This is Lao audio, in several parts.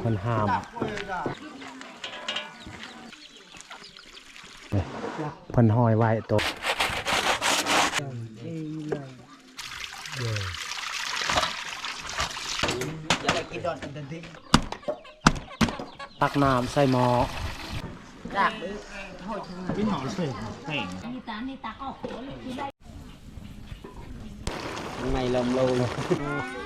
ເພິ່ນຫ້າມ ເພິ່ນຫ້ອຍໄວ້ໂຕ ຕັກນ້ຳໃສ່ໝໍ້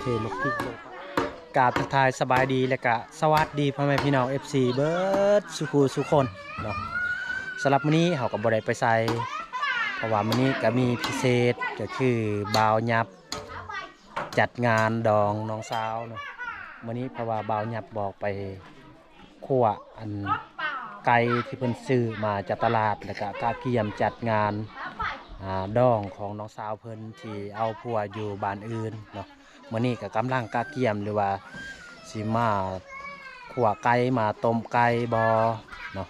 ເທໝາກພິກລົງ. ກາບທັກທາຍສະບາຍດີ ແລະກະສະຫວັດດີພໍ່ແມ່ພີ່ນ້ອງ ເອັຟຊີ ເບິດສູ່ຄູ່ສູ່ຄົນເນາະ. ສຳລັບມື້ນີ້ເຮົາກໍບໍ່ໄດ້ໄປໃສ ເພາະວ່າມື້ນີ້ກໍມີພິເສດ ກໍຄືບ່າວຫຍັບ ຈັດງານດອງນ້ອງສາວເນາະ. ມື້ນີ້ເພາະວ່າບ່າວຫຍັບບອກໄປຄົວອັນໄກ່ທີ່ເພິ່ນຊື້ມາຈາກຕະຫຼາດ ແລ້ວກະກະກຽມຈັດງານ ອ່າ ດອງຂອງນ້ອງສາວເພິ່ນທີ່ເອົາຜົວຢູ່ບ້ານອື່ນເນາະ. ມື້ນີ້ກະກຳລັງກະກຽມຢູ່ວ່າຊິມາຂົ້ວໄກ່ ມາຕົ້ມໄກ່ບໍ່ເນາະ.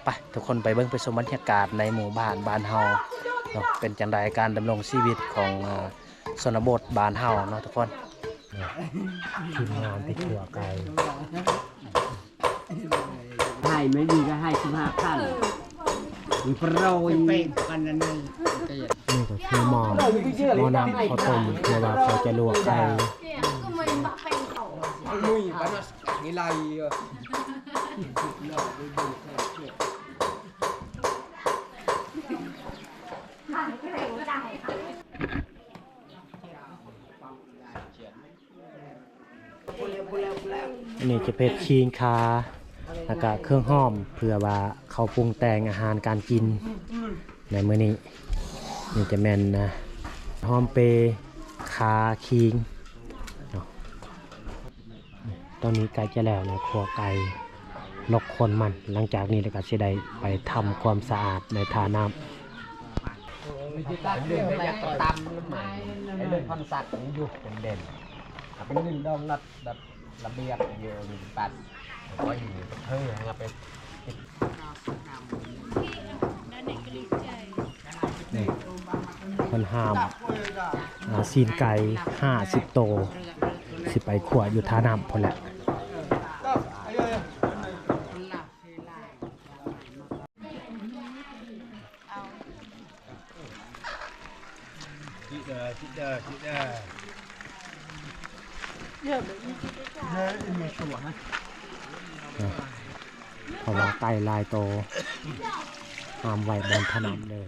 ໄປ ທຸກຄົນໄປເບິ່ງໄປຊົມບັນຍາກາດໃນໝູ່ບ້ານ ບ້ານເຮົາເນາະ ເປັນຈັ່ງໃດການດຳລົງຊີວິດຂອງ ອ່າ ຊົນນະບົດບ້ານເຮົາເນາະທຸກຄົນ. ທີມງານທີ່ຂົ້ວໄກ່ ໃຫ້ ໄມ່ມີກໍໃຫ້ສິບຫ້າພັນ ມັນໂປຣຍ ນີ້ກໍຄືໝໍ້ ໝໍ້ນ້ຳເຂົ້າຕົ້ມ ເພື່ອວ່າເຂົາຈະລວກໄກ່.ອັນນີ້ຈະເປັນຂີງຄາ ແລ້ວກະເຄື່ອງຫອມ ເພື່ອວ່າເຂົາປຸງແຕ່ງອາຫານການກິນໃນມື້ນີ້. ນີ້ຈະແມ່ນ ອ່າ ຫອມເປ ຄາ ຂີງເນາະ. ຕອນນີ້ໃກ້ຈະແລ້ວແລ້ວ ຂົ້ວໄກ່ ລົກຄົນມັນ. ຫຼັງຈາກນີ້ແລ້ວກໍຊິໄດ້ໄປທຳຄວາມສະອາດໃນທ່ານ້ຳ. ຕຳນ້ຳມັນ ໄອ້ເລື່ອງຄວາມສັດມັນຢູ່ເປັນເດັ່ນ ເອົາໄປໜຶ່ງດອງນັດແບບລະບຽບຢູ່ປັດ ແລ້ວກໍຢູ່ເທິງເອົາໄປ ເພິ່ນຫ້າມ ອ່າ ຊີ້ນໄກ່ຫ້າສິບໂຕ ຊິໄປຂົ້ວຢູ່ທ່ານ້ຳພຸ້ນແຫຼະ. ເພາະວ່າໄກ່ຫຼາຍໂຕ ຫ້າມໄວ້ບ່ອນທ່ານ້ຳເລີຍ.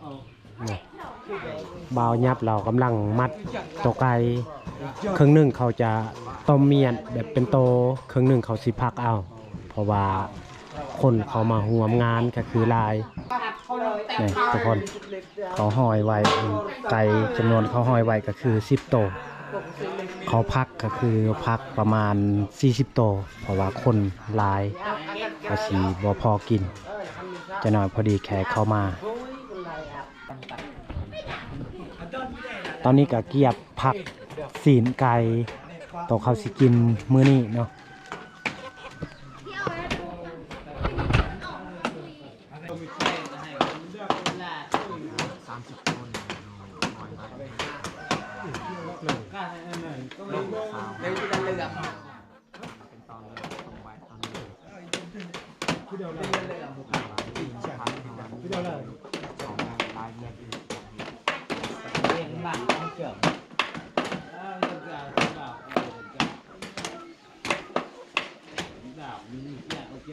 ເອີ ບ່າວຫຍັບລາວກຳລັງມັດໂຕໄກ່ ເຄິ່ງໜຶ່ງເຂົາຈະຕົ້ມມ້ຽນແບບເປັນໂຕ ເຄິ່ງໜຶ່ງເຂົາຊິພັກເອົາ ເພາະວ່າຄົນເຂົາມາຮ່ວມງານກໍຄືຫຼາຍ. ນີ້ທຸກຄົນ ເຂົາຮ້ອຍໄວ້ ໄກ່ຈຳນວນເຂົາຮ້ອຍໄວ້ກໍຄືສິບໂຕ ເຂົາພັກກໍຄືພັກປະມານສີ່ສິບໂຕ ເພາະວ່າຄົນຫຼາຍ ກໍຊິບໍ່ພໍກິນ ຈະໜ້ອຍພໍດີແຂກເຂົ້າມາ. ຕອນນີ້ກໍກຽບຜັກຊີ້ນໄກ່ ໂຕເຂົາຊິກິນມື້ນີ້ເນາະ. ເປັນຕອນເລີຍ ຕ້ອງໄວ້ຕອນນີ້ ເປັນຕອນເລີຍ ສອງ ລ້ານແມັດ.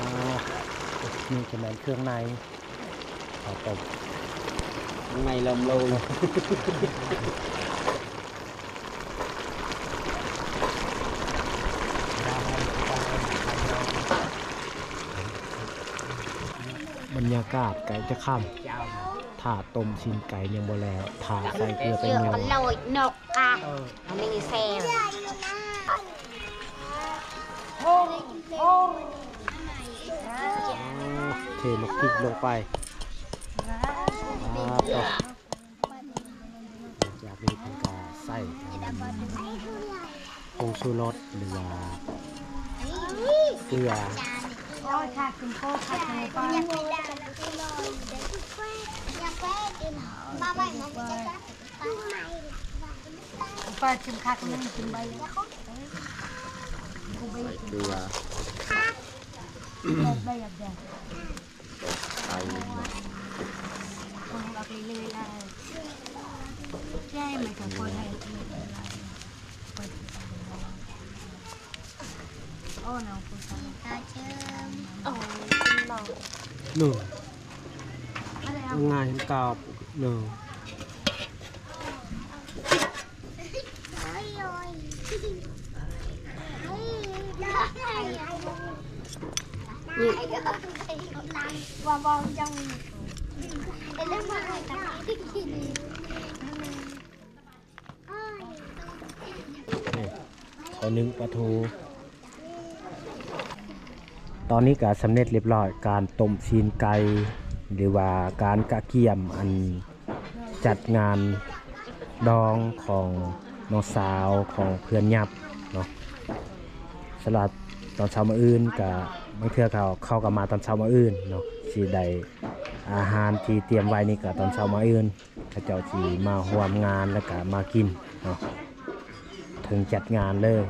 ນີ້ຈະແມ່ນເຄື່ອງໃນ ເຂົ້າຕົ້ມ ຂ້າງໃນເລີ່ມໂລ ບັນຍາກາດໃກ້ຈະຄ່ຳ ຖ້າຕົ້ມຊີ້ນໄກ່ຍັງບໍ່ແລ້ວ ຖ້າໃສ່ເກືອແປ້ງນົວ ເອີ ອັນນີ້ແຊບ ເທໝາກພິກລົງໄປ ອ່າ ຕໍ່ ຫຼັງຈາກນີ້ເພິ່ນກໍໃສ່ຜົງຊູລົດ ຫຼືວ່າເກືອ ປາກິນຄັກ ກິນໃບ ໃສ່ເກືອ ໃສ່ ຄົນເອົາໄປເລີຍລະ ໃຫຍ່ມັນກໍພໍໄດ້ ພໍ ໂອ້ຍ ເປັນເບົາ ໜຶ່ງ ງ່າຍເຫັນກາບ ໜຶ່ງ ນີ້ ເຂົາໜຶ້ງປາທູ ຕອນນີ້ກະສຳເລັດລຽບຮ້ອຍ ການຕົ້ມຊີ້ນໄກ່ ຫຼືວ່າການກະກຽມອັນຈັດງານດອງຂອງນ້ອງສາວຂອງເພື່ອນຫຍັບເນາະ. ສຳລັບຕອນເຊົ້າມື້ອື່ນກະ ບາງເທື່ອເຂົາ ເຂົາກະມາຕອນເຊົ້າມື້ອື່ນເນາະ ຊິໄດ້ອາຫານທີ່ຕຽມໄວ້ນີ້ກະຕອນເຊົ້າມື້ອື່ນ ເຂົາເຈົ້າຊິມາຮ່ວມງານ ແລ້ວກະມາກິນເນາະ ເຖິງຈັດງານເລີຍ.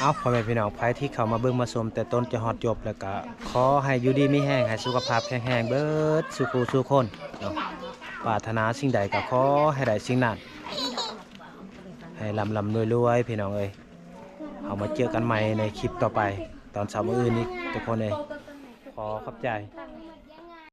ເອົາ ພໍ່ແມ່ພີ່ນ້ອງ ໃຜທີ່ເຂົ້າມາເບິ່ງມາຊົມແຕ່ຕົ້ນຈົນຮອດຈົບ ແລ້ວກະຂໍໃຫ້ຢູ່ດີມີແຮງ ໃຫ້ສຸຂະພາບແຂງແຮງເບິດສູ່ຄູ່ສູ່ຄົນເນາະ. ປາດຖະໜາສິ່ງໃດກະຂໍໃຫ້ໄດ້ສິ່ງນັ້ນ ໃຫ້ລ່ຳໆລວຍໆ ພີ່ນ້ອງເອີຍ. ເຮົາມາເຈີກັນໃໝ່ໃນຄລິບຕໍ່ໄປ ຕອນເຊົ້າມື້ອື່ນອີກ ທຸກຄົນເອີຍ. ຂໍຂອບໃຈ.